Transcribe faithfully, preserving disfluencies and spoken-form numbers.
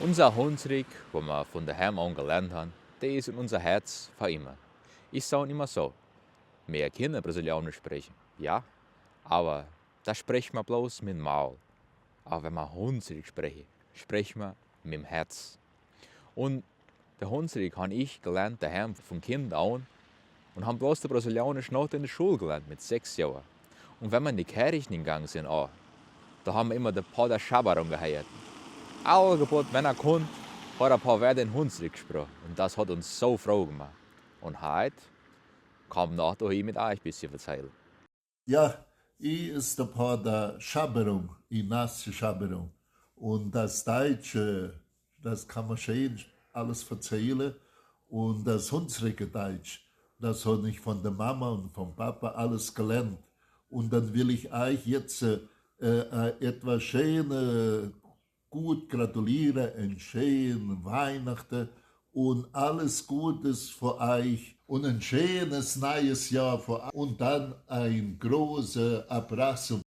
Unser Hunsrück, wo mer vun dehäm aun gelernt han, dä is in unser Herz fa immer. Is aun immer so. Mer kenne Brasilianisch spreche, ja, awwer dä spreche mer bloß mit em Maul. Awwer wenn mer Hunsrück spreche, spreche mer mit em Herz. Un dä Hunsrück han ich gelernt dehäm vun Kind aun un han bloß dä Brasilianisch noch in de Schull gelernt mit sechs Johr. Un wenn mer in de Kärch nengange sin, oh, do han mer immer dä Pader Schaberung gehieet. Allgebott, wenn hä kunn, hot hä e paar Wääd in Hunsrück gesproche. Un dat hot uns so froh gemacht. Un heit kumm ich noch hie mit eich e bissje verzälle. Ja, hie is dä Pader Schaberung, Ignacio Schaberung. Un dat Deitsche, dat kann mer scheen alles verzälle. Un dat Hunsrücker Deitsch, dat han ich vun dä Mama un vum Papa alles gelernt. Un dann will ich eich jetz, äh, äh, etwas scheen, äh, gut gratuliere, en scheen Weihnachte un alles Gutes fa eich un en scheenes neies Johr fa, un dann en große Abrazo